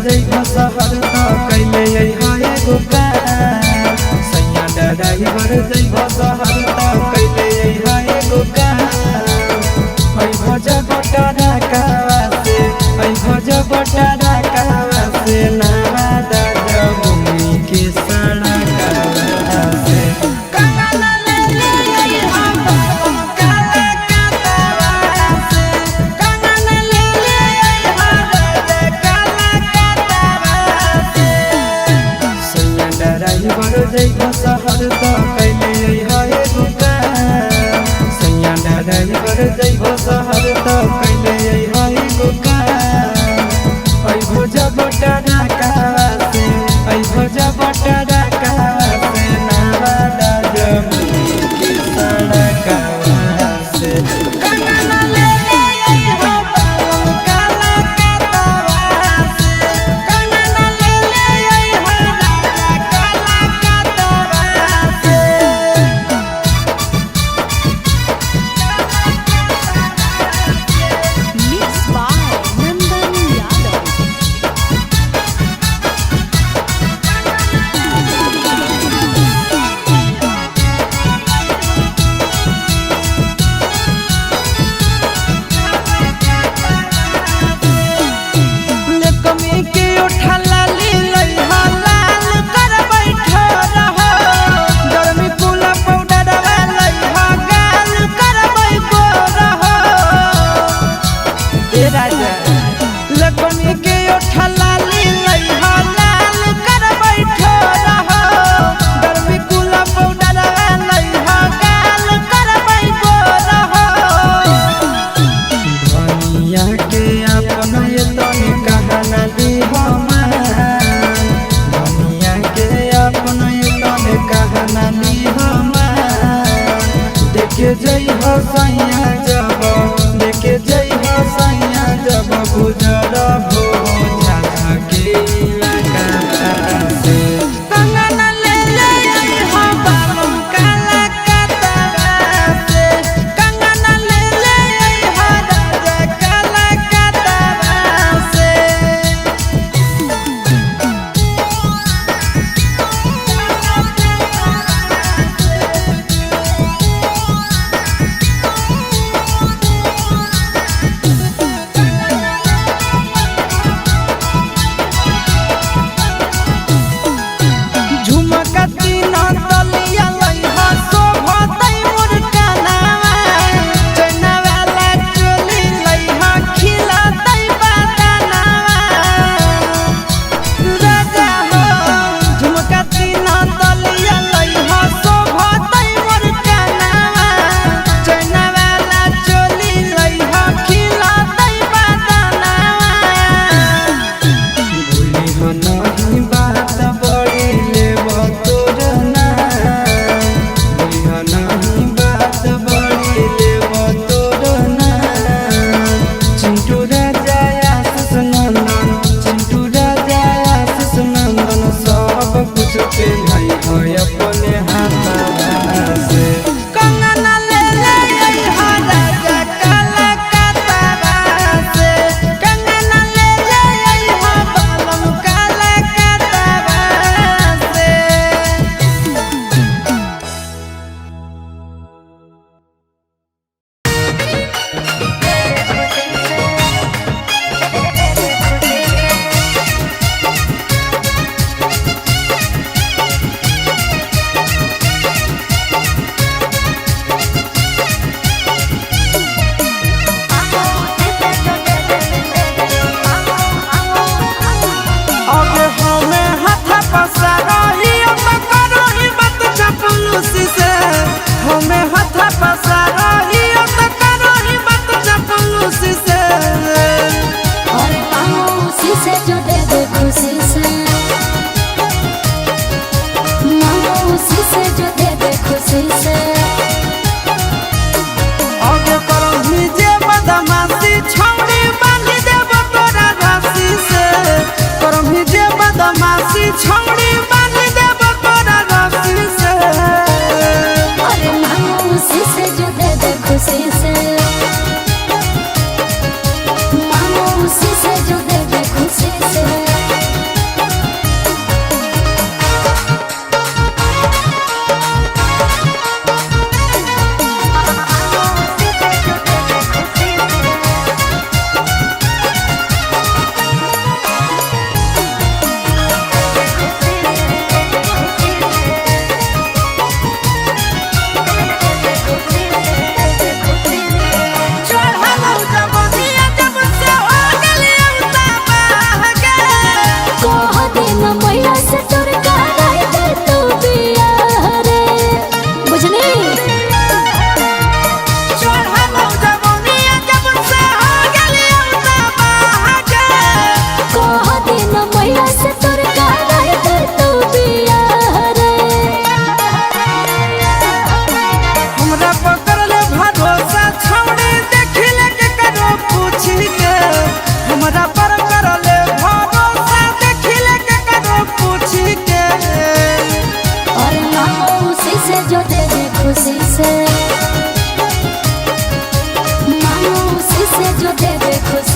जइबो शहर त कैले अइहा एगो काम। सैया ड्राइवर जइबो शहर त कैले अइहा एगो काम। ऐ भज बटरा कावा से, ऐ भज बटरा कावा से, नावा दादा भूमि के सड़कावा से। कंगन ले ले अइहा बाबा काला कातावा से, कंगन ले ले अइहा राजा काला कातावा से। सैया ड्राइवर जइबो शहर त कैले अइहा एगो काम। सैया ड्राइवर जइबो शहर त कैले अइहा एगो काम। ऐ भोज बटरा कावा से, ऐ भोज बटरा कावा से, नावा दादा मुनि के सड़कावा से। कंगन ले ले अइहा बाबा काला कातावा से, कंगन ले ले अइहा राजा काला कातावा से। Mixed by Nandan Yadav. कमी के उठला ली लइहा लाल कर बैठो रहो, गर्मी कुला पाउडर लइहा गाल कर बैठो रहो। ए राजा लकमी के उठला ली लइहा लाल कर बैठो रहो, गर्मी कुला पाउडर लइहा गाल कर बैठो रहो। धनिया के अपन तन कहना दी धनिया के अपन तन कहना दी देखे जई हो सैया जब, देखे जई हो सैया जब गुजर भो झाझा के इलाका से। कंगन ले ले अइहा बाबा काला कातावा से, कंगन ले ले अइहा राजा काला कातावा से। झुमका तीन तलिया लइहा शोभतै मोर कनावा, चनवाला चोली लइहा खिलतै बदनावा। राजा हो झुमका तीन तलिया लइहा शोभतै मोर कनावा, चनवाला चोली लइहा खिलतै बदनावा। भूली हो नहीं बात बड़ी लेब तोर नाम, भूली हो नहीं बात बड़ी लेब तोर नाम। चिंटू राजा आशीष नंदन, चिंटू राजा आशीष नंदन, सब कुछ पे भाई हो अपने हाथ से। कंगन ले ले अइहा राजा काला कातावा से, कंगन ले ले अइहा बालम काला कातावा से। अब हमें हाथ पसारही अब करही मत चपलूसी से, हमें हाथ पसारही अब करही मत चपलूसी से। और मांगो उसी से जो दे दे खुशी से, मांगो उसी से जो दे दे खुशी से। अब करही जे बदमाशी छौड़ी बांधी देब तोरा रस्सी से, करही जे बदमाशी छौड़ी बांधी देब तोरा रस्सी से। और मांगो उसी से जो दे दे खुशी से, मांगो उसी से जो दे दे खुशी से।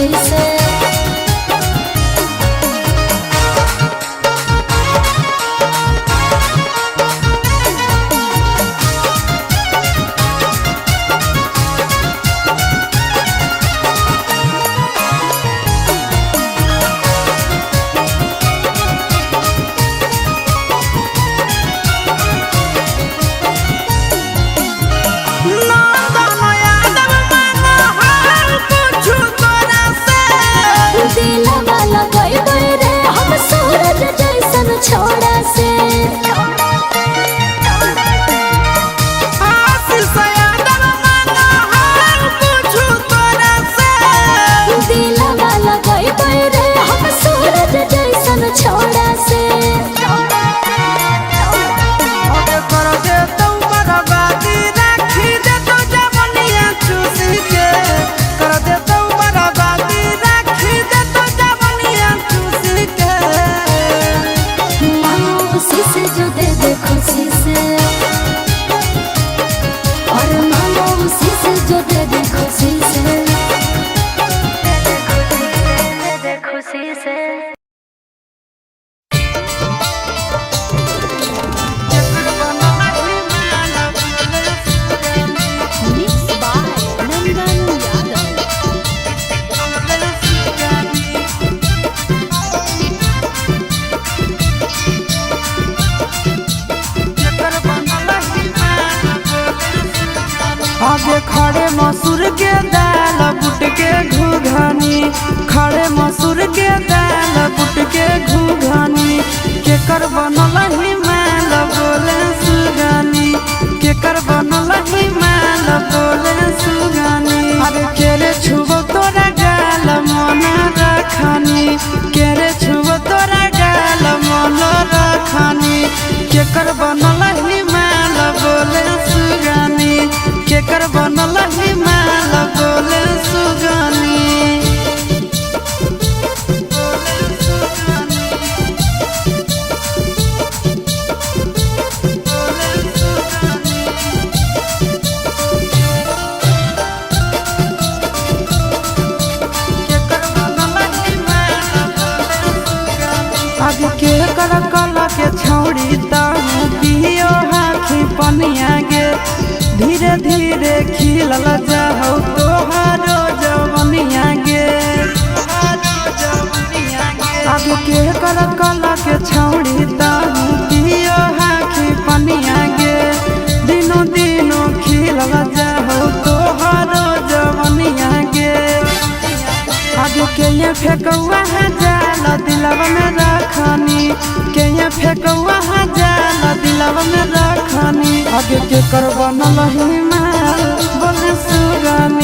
खुशी से। नंदन यादव मांगो हम कुछु तोरा से। दिलवा लगइबै रे हम सूरज जैसन छोड़ा से। आशीष यादव मांगो हम कुछु तोरा से। दिलवा लगइबै रे हम सूरज जैसन छोड़ा से। अबे कर दे तू बर्बादी राखी दे तू जवनिया चूसी के। कर दे तू बर्बादी राखी दे तू जवनिया चूसी के। मांगो उसी से जो दे दे खुशी से, और मांगो उसी से जो दे दे खुशी से, दे दे खुशी से। Mixed by Nandan Yadav. आगे खड़े मसूर के दाल बुट के घुघनी, खड़े मसूर के दाल बुट के घुघनी, केकर बनल ही माल बोले सुगानी, केकर बनल ही माल बोले सुगानी। अरे केरे छुबो तोरा गाल मन रखानी, केरे छुबो तोरा गाल मन रखानी, केकर बनल ही माल बोले सुगानी, केकर बनल ही माल बोले सुगानी। आगे के कर कल के छौड़ी ताऊ पियो हाथी पनिया गे, धीरे धीरे खिलल जाहु तोहारो जवनिया गे। आगे के कर कल के छौड़ी ताऊ पियो हाथी पनिया गे, दिनो दिनो खिलल जाहु तोहारो जवनिया गे। आगे के ये फेकौआ है जाल दिलवा में रखनी, के ये फेकौआ है जाल दिलवा में रखनी, आगे के कर बनल ही माल बोले सुगानी।